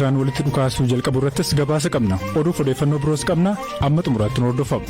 Eertiraan walitti dhukaasuu jalqabu irrattis gabaasa qabna. Oduuf odeeffannoo biroos qabna. Amma xumuraatti nu hordofamu.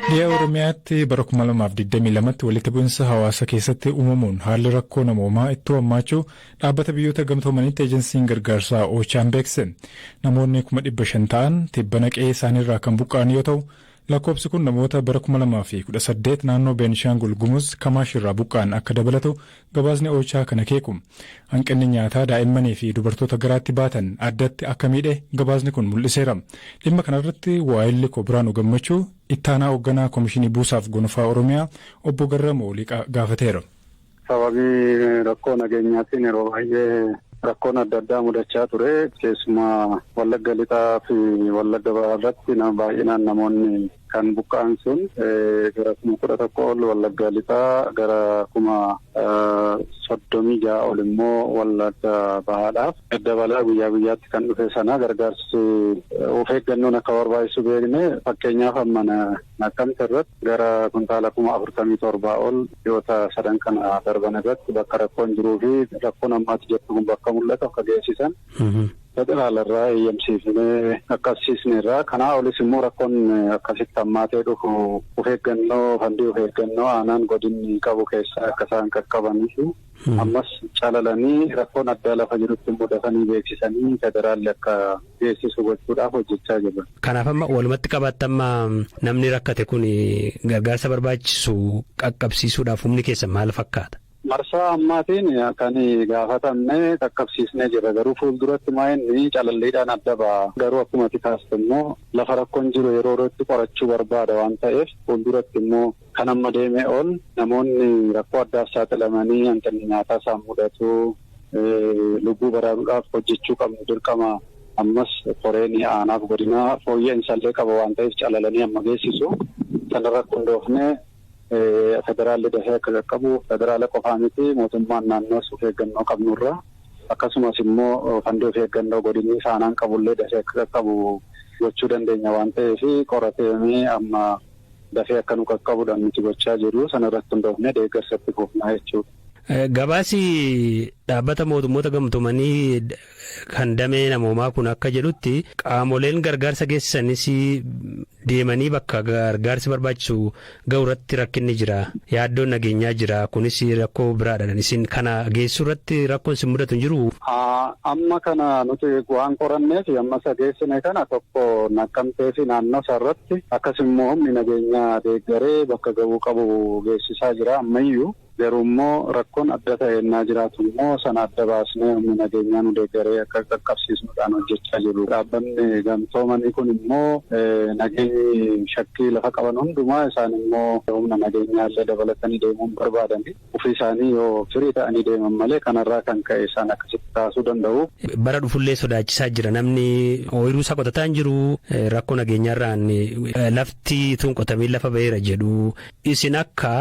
Dhiha Oromiyaatti bara 2022tti walitti bu'insa hawaasa keessatti uumamuun haalli rakkoo namoomaa ittoo hammaachuu dhaabbata biyyoota gamtoomanitti ejensiin gargaarsaa Oochaan beeksise. Namoonni 500,000 ta'an tibbana qe'ee isaaniirraa kan buqqa'an yoo ta'u, lakkoofsi kun namoota bara 2018 naannoo Beenishaangul Gumuz Kamaash irraa buqqa'an akka dabalatu gabaasni Oochaa kan akeeku. Hanqinni nyaataa daa'immanii fi dubartoota garaatti baatan addatti akka miidhe gabaasni kun mul'iseera. Dhimma kanarratti waayilli koo Biraanuu Gammachuu ittaanaa hoogganaa Komishinii Buusaaf Gonofaa Oromiyaa obbo Garramoo Liqaa gaafateera. Sababii rakkoo nageenyaatiin yeroo baay'ee rakkoon adda addaa mudachaa ture. Keessumaa Wallagga Lixaa fi Wallagga Bahaa irratti baay'inaan namoonni kan buqqa'an sun gara 11,000 ol Wallagga Lixaa, gara 36,000 ol immoo Wallagga Bahaadhaaf. Dabalaa guyyaa guyyaatti kan dhufe sana gargaarsi of eeggannoon akka barbaachisu beekne, fakkeenyaaf amma Naqamte irratti gara kuntaala 47,000 ol ji'oota sadan kana darban irratti bakka rakkoon jiruu fi rakkoon ammaatti jirtu kun bakka mul'atu akka geessisan federaala irraa eeyyamsiifnee qaqqabsiisneerra. Kanaa olis immoo rakkoon akkasitti hammaatee dhufu of eeggannoo fandii of eeggannoo aanaan godinni qabu keessaa akka isaan qaqqabanii fi ammas calalanii rakkoon addaa lafa jirutti immoo dafanii beeksisanii federaalli akka geessisu gochuudhaaf hojjechaa jirra. Kanaaf amma walumatti qabaatti amma namni rakkate kun gargaarsa barbaachisu qaqqabsiisuudhaaf humni keessan maal fakkaata? Marsaa ammaatiin kan gaafatamne qaqqabsiisnee jirra. Garuu fuulduratti maa inni calalliidhaan adda ba'a. Garuu akkuma ati kaaste immoo lafa rakkoon jiru yeroo yerootti qorachuu barbaada waan ta'eef, fuulduratti immoo kan amma deemee ol namoonni rakkoo addaaf saaxilamanii hanqinni nyaataa isaan mudatu lubbuu baraaruudhaaf hojjechuu qabnu dirqama. Ammas koreen aanaaf godinaa fooyya'insa illee qaba waan ta'eef calalanii amma geessisu. Sanarratti hundoofnee federaalli dafee akka qaqqabu, federaala qofaa miti, mootummaan naannoos of eeggannoo qabnurra akkasumas immoo fandii of eeggannoo godinni saanaan qabullee dafee akka qaqqabu gochuu dandeenya waan ta'eef, qorateemee amma dafee akka nu qaqqabudhaan nuti gochaa jirru sanarratti hundoofnee deeggarsa itti fufnaa jechuudha. Gabaasi dhaabbata mootummoota gamtoomanii kan damee namoomaa kun akka jedhutti, qaamoleen gargaarsa geessisanis deemanii bakka gargaarsi barbaachisu ga'u irratti rakkinni jira. Yaaddoon nageenyaa jira. Kunis rakkoo biraadha. Isin kana geessuu irratti rakkoon isin mudatu hin jiru? Amma kana nuti waan qoranneef amma isa geessine kana tokko Naqqamtee fi naannoo isaa irratti akkas immoo humni nageenyaa deeggaree bakka ga'uu qabu geessisaa jira ammayyuu. Garuu immoo rakkoon adda ta'e innaa jiraatu immoo sana adda baasnee humni nageenyaa nu deeggaree akka qaqqabsiisnuudhaan hojjechaa jiru. Dhaabbanni gamtoomanii kun immoo nageenyi shakkii lafa qaban hundumaa isaan immoo humna nageenyaa illee dabalatanii deemuun barbaadani. Ofii isaanii yoo firii ta'anii deeman malee kanarraa kan ka'e isaan akkasitti kaasuu danda'u. Bara dhufullee sodaachisaa jira. Namni ooyiruu isaa qotataa hin jiru. Rakkoo nageenyaarraan lafti tun qotamee lafa ba'eera jedhu. Isin akka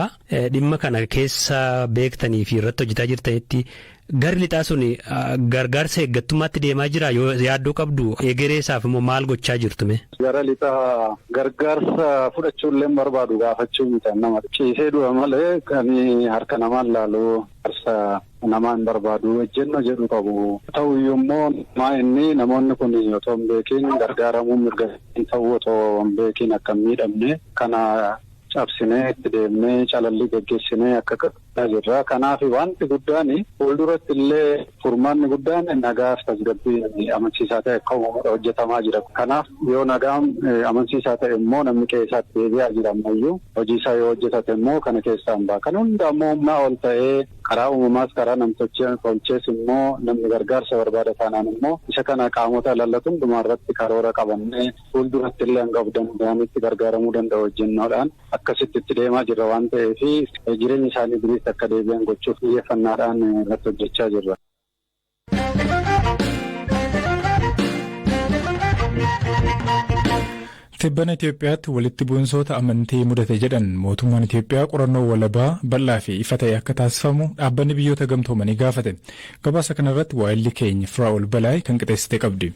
dhimma kana keessa beektanii fi irratti hojjetaa jirtanitti, garri lixaa sun gargaarsa eeggattummaatti deemaa jira yoo yaaddoo qabdu, egeree isaaf immoo maal gochaa jirtu mee? Gara lixaa gargaarsa fudhachuu illee barbaadu, gaafachuu miti, nama ciisee du'a malee kan harka namaan laalu gargaarsa namaa hin barbaadu ejjennoo jedhu qabu. Ta'uyyuu immoo maa inni namoonni kun otoo hin beekiin gargaaramuun mirga ta'uu otoo hin beekiin akka hin miidhamne kana cabsinee itti deemnee calallii geggeessinee akka qaqqabaa jirra. Kanaaf wanti guddaan fuulduratti illee furmaanni guddaan nagaaf tasgabbii amansiisaa ta'e akka uumamudha hojjetamaa jira. Kanaaf yoo nagaan amansiisaa ta'e immoo namni qe'ee isaatti deebi'aa jira, ammayyuu hojii isaa yoo hojjetate immoo kana keessaa hin ba'a. Kan hunda immoo humnaa ol ta'ee karaa uumamaas karaa namtolchees immoo namni gargaarsa barbaada taanaan immoo isa kana qaamota ilaallatu hundumaa irratti karoora qabannee fuulduratti illee hanga of danda'anitti gargaaramuu danda'u hojjennoodhaan akkasitti itti deemaa jirra waan ta'eef, jireenya isaanii duriitti akka deebi'an gochuuf xiyyeeffannaadhaan irratti hojjechaa jirra. Tibbana Itoophiyaatti walitti bu'insoota amantii mudate jedhan mootummaan Itoophiyaa qorannoo walabaa bal'aa fi ifa ta'e akka taasifamu dhaabbanni biyyoota gamtoomanii gaafate. Gabaasa kanarratti waayilli keenya Firaa'ol Balaay kan qixeessite qabdi.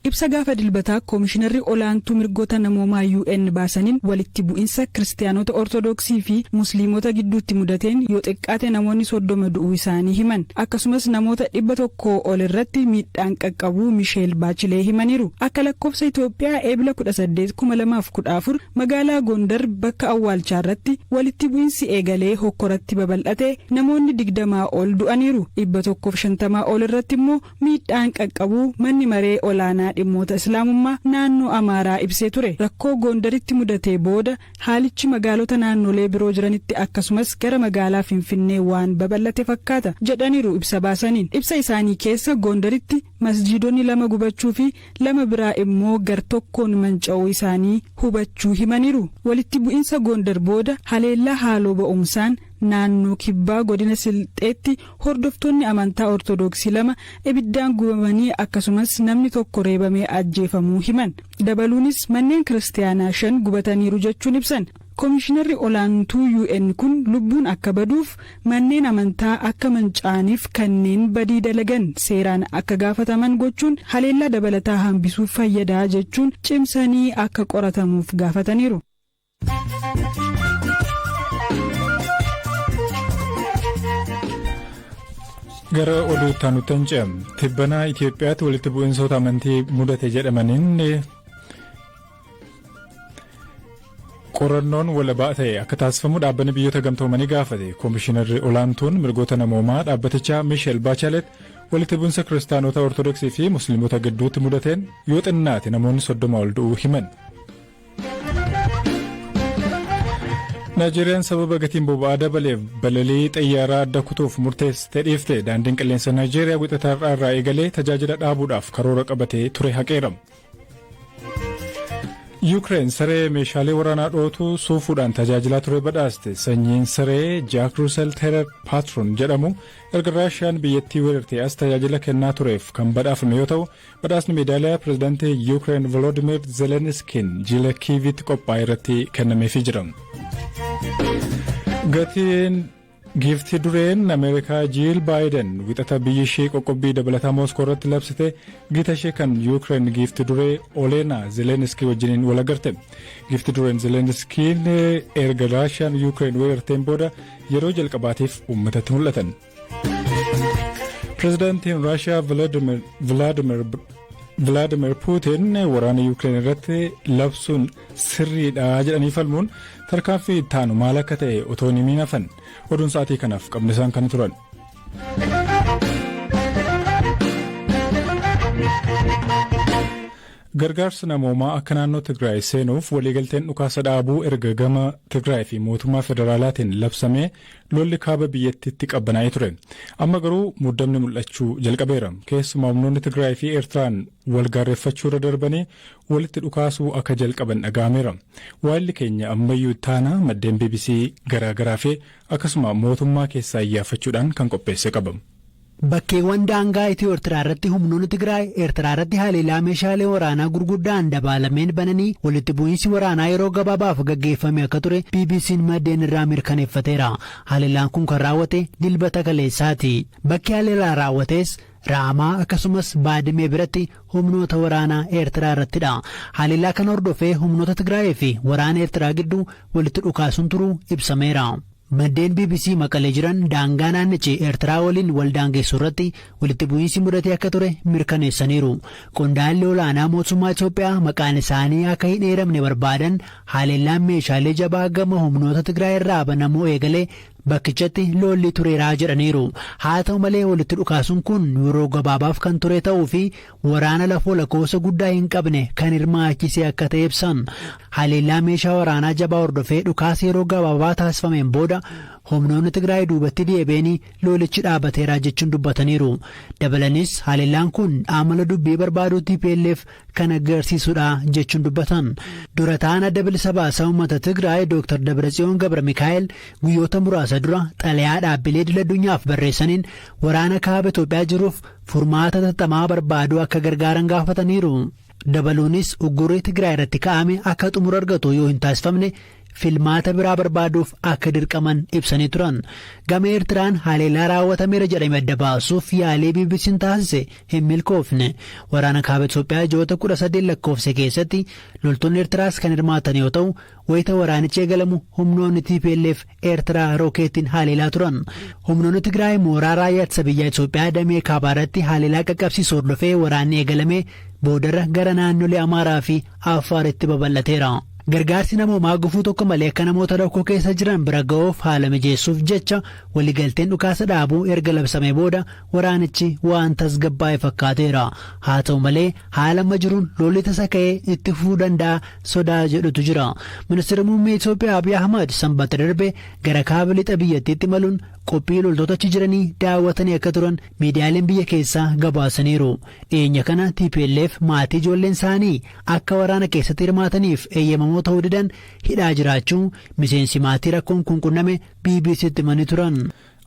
Ibsa gaafa Dilbataa Koomishinarri Olaantuu Mirgoota Namoomaa UN baasaniin, walitti bu'insa Kiristaanota Ortodoksii fi Musliimota gidduutti mudateen yoo xiqqaate namoonni 30 du'uu isaanii himan. Akkasumas namoota 100 ol irratti miidhaan qaqqabuu Misheel Baachilee himaniiru. Akka lakkoofsa Itoophiyaa Eebila 18, 2014 magaalaa Gondar bakka awwaalchaa irratti walitti bu'insi eegalee hokkoratti babal'ate namoonni 20 ol du'aniiru. 150 ol irratti immoo miidhaan qaqqabuu Manni Maree Olaanaa Dhimmoota Islaamummaa Naannoo Amaaraa ibsee ture. Rakkoo Gondaritti mudatee booda haalichi magaalota naannolee biroo jiranitti, akkasumas gara magaalaa Finfinnee waan babal'ate fakkaata jedhaniiru ibsa baasaniin. Ibsa isaanii keessa Gondaritti masjiidonni lama gubachuu fi lama biraa immoo gar tokkoon manca'uu isaanii hubachuu himaniiru. Walitti bu'insa Gondar booda haleellaa haaloo ba'umsaan naannoo Kibbaa godina Silxeetti hordoftoonni amantaa Ortodoksii lama ibiddaan gubamanii, akkasumas namni tokko reebamee ajjeefamuu himan. Dabaluunis manneen kiristaanaa shan gubataniiru jechuun ibsan. Koomishinarri Olaantuu UN kun lubbuun akka baduuf, manneen amantaa akka manca'aniif kanneen badii dalagan seeraan akka gaafataman gochuun haleellaa dabalataa hambisuuf fayyadaa jechuun cimsanii akka qoratamuuf gaafataniiru. Gara oduu itti aanutti ce'a. Tibbanaa Itoophiyaatti walitti bu'iinsoota amantii mudate jedhamaniin qorannoon walabaa ta'e akka taasifamu Dhaabbanni Biyyoota Gamtoomanii gaafate. Koomishinarri Olaantuun Mirgoota Namoomaa dhaabbatichaa Miisheel Baachalet walitti bu'insa Kiristaanota Ortodoksii fi Musliimota gidduutti mudateen yoo xinnaate namoonni 30 ol du'uu himan. Naayijeeriyaan sababa gatiin boba'aa dabaleef balalii xayyaaraa adda kutuuf murteessite dhiifte. Daandiin Qilleensa Naayijeeriyaa Wixataa irraa eegalee tajaajila dhaabuudhaaf karoora qabatee ture haqeera. Yuukireen saree meeshaalee waraanaa dhootu suufuudhaan tajaajilaa ture badhaaste. Sanyiin saree Jaak Ruusel Teerer Paatron jedhamu erga Raashiyaan biyyattii weerartee as tajaajila kennaa tureef kan badhaafame yoo ta'u, badhaasni meedaaliyaa pirezidaantii Yuukireen Volodimir Zelenskiin jila Kiivitti qophaa'e irratti kennameefii jira. Gatiin Giiftii Dureen Ameerikaa Jiil Baayiden Wixata biyyi ishee qoqqobbii dabalataa Mooskoo irratti labsite gita ishee kan Yuukireen Giiftii Duree Oleenaa Zelenskii wajjiniin wal agarte. Giiftii Dureen Zelenskiin erga Raashiyaan Yuukireen weerarteen booda yeroo jalqabaatiif uummatatti mul'atan. Pirezidaantiin Raashiyaa Vilaadimir Puutiin waraana Yuukireen irratti labsuun sirriidha jedhanii falmuun tarkaanfii itti aanu maal akka ta'e otoo hin himiin hafan. Oduun sa'aatii kanaaf qabne isaan kana turan. Gargaarsi namoomaa akka naannoo Tigraay seenuuf waliigalteen dhukaasa dhaabuu erga gama Tigraay fi mootummaa federaalaatiin labsamee lolli kaaba biyyattiitti qabbanaa'ee ture. Amma garuu muddamni mul'achuu jalqabeera. Keessumaa humnoonni Tigraay fi Eertiraan wal gaarreeffachuu irra darbanii walitti dhukaasuu akka jalqaban dhaga'ameera. Waayilli keenya Ammayyuu Ittaanaa maddeen BBC garaa garaa fi akkasuma mootummaa keessaa iyyaafachuudhaan kan qopheesse qaba. Bakkeewwan daangaa Itiyoo Eertiraa irratti humnoonni Tigraay Eertiraa irratti haleellaa meeshaalee waraanaa gurguddaan dabaalameen bananii walitti bu'iinsi waraanaa yeroo gabaabaaf gaggeeffame akka ture BBC'n maddeen irraa mirkaneeffateera. Haleellaan kun kan raawwate Dilbata kaleessaati. Bakki haleellaan raawwates Raamaa akkasumas Baadimee biratti humnoota waraanaa Eertiraa irrattidha. Haleellaa kana hordofee humnoota Tigraayii fi waraana Eertiraa gidduu walitti dhukaasuun turuu ibsameera. Maddeen bbc Maqalee jiran daangaa naannichi Eertiraa waliin wal daangessu irratti walitti bu'iinsi mudatee akka ture mirkaneessaniiru. Qondaalli olaanaa mootummaa Itoophiyaa maqaan isaanii akka hin eeramne barbaadan haleellaan meeshaalee jabaa gama humnoota Tigraay irraa banamuu eegalee bakkichatti lolli tureera jedhaniiru. Haa ta'u malee, walitti dhukaasuun kun yeroo gabaabaaf kan ture ta'uu fi waraana lafoo lakkoofsa guddaa hin qabne kan hirmaachisee akka ta'e ibsan. Haleellaa meeshaa waraanaa jabaa hordofee dhukaasa yeroo gabaabaa taasifameen booda humnoonni Tigraay duubatti deebi'anii lolichi dhaabateera jechuun dubbataniiru. Dabalanis haleellaan kun amala dubbii barbaaduu TPLF kan agarsiisudha jechuun dubbatan. Dura ta'an Adda Bilisa Baasaa Uummata Tigraay Dr. Dabratsiyoon Gabra Mikaa'el guyyoota muraasa dura xalayaa dhaabbilee idil addunyaaf barreessaniin waraana kaaba Itoophiyaa jiruuf furmaata hatattamaa barbaaduu akka gargaaran gaafataniiru. Dabaluunis uggurri Tigraay irratti ka'ame akka xumura argatu yoo hin taasifamne Filmaata biraa barbaaduuf akka dirqaman ibsanii turan. Gama Eertiraan haleellaa raawwatameera jedhame adda baasuuf yaalii BBC'n taasise hin milkoofne. Waraana kaaba Itoophiyaa ji'oota 18 lakkoofse keessatti loltoonni Eertiraas kan hirmaatan yoo ta'u, wayita waraanichi eegalamu humnoonni TPLF Eertiraa rookeettiin haleelaa turan. Humnoonni Tigraay mooraa raayyaa ittisa biyyaa Itoophiyaa damee kaabaa irratti haleellaa qaqqabsiisu hordofee waraanni eegalame boodarra gara naannolee Amaaraa fi Affaaritti babal'ateera. Gargaarsi namoomaa gufuu tokko malee akka namoota rakkoo keessa jiran bira ga'uuf haala mijeessuuf jecha waliigalteen dhukaasa dhaabuu erga labsamee booda waraanichi waan tasgabbaa'e fakkaateera. Haa ta'u malee, haala amma jiruun lolli tasa ka'ee itti fufuu danda'a sodaa jedhutu jira. Ministeerri muummee Itoophiyaa Abiy Ahmad Sanbata darbe gara kaaba lixa biyyattiitti imaluun qophii loltoota achi jiranii daawwatanii akka turan miidiyaaleen biyya keessaa gabaasaniiru. Dhiyeenya kana TPLF maatii ijoolleen isaanii akka waraana keessatti hirmaataniif eeyyamamoo ta'uu didan hidhaa jiraachuu miseensi maatii rakkoon kun qunname BBCtti himanii turan.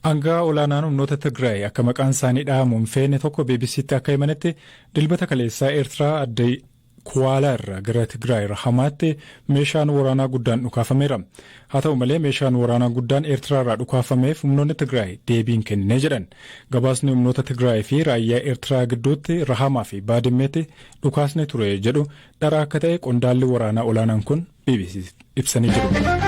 Aangaa olaanaan humnoota Tigraay akka maqaan isaanii dhahamu hin feene tokko BBCtti akka himanitti, Dilbata kaleessaa Eertiraa adda Kuwaalaa irraa gara Tigraay Rahamaatti meeshaan waraanaa guddaan dhukaafameera. Haa ta'u malee, meeshaan waraanaa guddaan Eertiraa irraa dhukaafameef humnoonni Tigraay deebiin kennee jedhan. Gabaasni humnoota Tigraay fi raayyaa Eertiraa gidduutti Rahamaa fi Baadimmeetti dhukaasni ture jedhu dhara akka ta'e qondaalli waraanaa olaanaan kun BBC ibsanii jiru.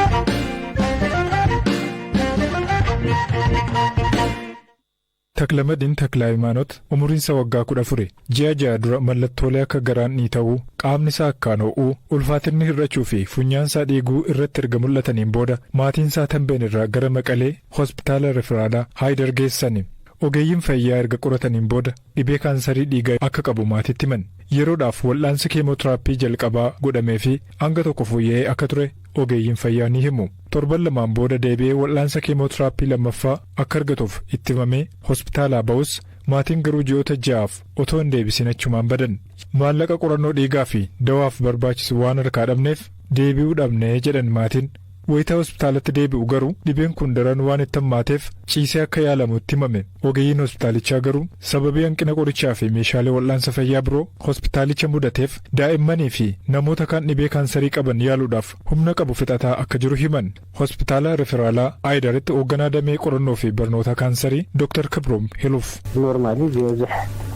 Taklamadin Taklaayimaanot umuriinsa waggaa 14. Ji'a 6 dura mallattoolee akka garaan dhiita'uu, qaamni isaa akkaan ho'uu, ulfaatinni hir'achuu fi funyaansaa dhiiguu irratti erga mul'ataniin booda maatiinsaa Tambeen irraa gara Maqalee hospitaala Referaalaa Haayidar geessani. Ogeeyyiin fayyaa erga qorataniin booda dhibee kaansarii dhiigaa akka qabu maatiitti himan. Yeroodhaaf wal'aansi keemootiraappii jalqabaa godhamee fi hanga tokko fooyya'ee akka ture ogeeyyiin fayyaa ni himu. Torban 2n booda deebi'ee wal'aansa keemootiraappii lammaffaa akka argatuuf itti himamee hospitaalaa ba'us, maatiin garuu ji'oota 6f otoo hin deebisin achumaan badan. Maallaqa qorannoo dhiigaa fi dawaaf barbaachisu waan harkaa dhabneef deebi'uu dhabne, jedhan maatiin. Wayitaa hospitaalatti deebi'u garuu dhibeen kun daran waan itti hammaateef ciisee akka yaalamu itti himame. Ogeeyyiin hospitaalichaa garuu sababii hanqina qorichaa fi meeshaalee wal'aansa fayyaa biroo hospitaalicha mudateef daa'immanii fi namoota kaan dhibee kaansarii qaban yaaluudhaaf humna qabu fixataa akka jiru himan. Hospitaala Referaalaa Aayidaritti hoogganaa damee qorannoo fi barnoota kaansarii Dr. Kibroom Hiluuf. Normally ዝበዝሕ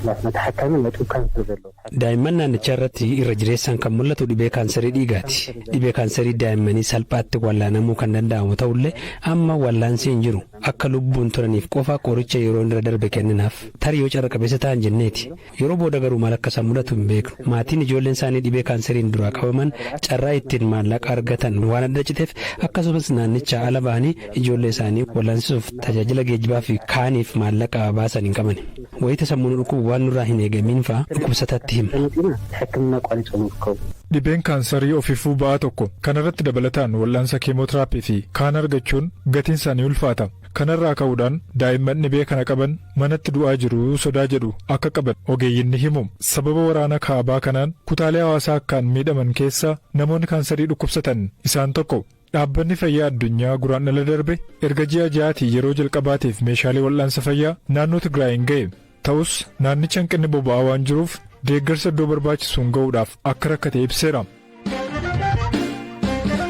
ናትና ተሓካሚ መጡብ ካንሰር ዘለዎ Daa'imman naannichaa irratti irra jireessaan kan mul'atu dhibee kaansarii dhiigaati. Dhibee kaansarii daa'immanii salphaatti wallaanamuu kan danda'amu ta'ullee, amma wallaansi hin jiru. Akka lubbuun turaniif qofa qoricha yeroo irra darbe kenninaaf. Tarii yoo carra qabeessa ta'an jenneeti. Yeroo booda garuu maal akka isaan mudatu hin beeknu. Maatiin ijoolleen isaanii dhibee kaansariin duraa qabaman carraa ittiin maallaqa argatan waan adda citeef, akkasumas naannichaa ala ba'anii ijoollee isaanii wallaansisuuf tajaajila geejjibaa fi kaaniif maallaqa baasan hin qaban. Wayita sammuun dhukkubu waan nurraa hin eegamiin fa'a dhukkubsatatti himna. ተመጢና ሕክምና ኣቋሪፆም ይርከቡ። Dhibeen kaansarii ofiifuu ba'aa tokko. Kanarratti dabalataan wal'aansa keemootiraappii fi kaan argachuun gatiin isaanii ulfaata. Kanarraa ka'uudhaan daa'imman dhibee kana qaban manatti du'aa jiru sodaa jedhu akka qaban ogeeyyiin ni himu. Sababa waraana kaabaa kanaan kutaalee hawaasaa akkaan miidhaman keessa namoonni kaansarii dhukkubsatan isaan tokko. Dhaabbanni fayyaa addunyaa Guraandhala darbe erga ji'a 6tii yeroo jalqabaatiif meeshaalee wal'aansa fayyaa naannoo Tigraayin ga'e. Ta'us naannicha hanqinni boba'aa waan jiruuf deeggarsa iddoo barbaachisuun ga'uudhaaf akka rakkate ibseera.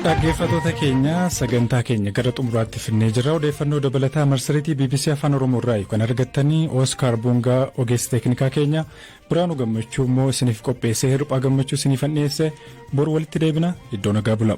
Dhaggeeffattoota keenya, sagantaa keenya gara xumuraatti finnee jirra. Odeeffannoo dabalataa marsariitii BBC Afaan Oromoo irraa kan argattanii Ooskaar Boongaa ogeessa teeknikaa keenya, Biraanuu Gammachuu immoo isiniif qopheessee, Hirphaa Gammachuu isiniif dhiyeesse. Boru walitti deebina, iddoo nagaa bula.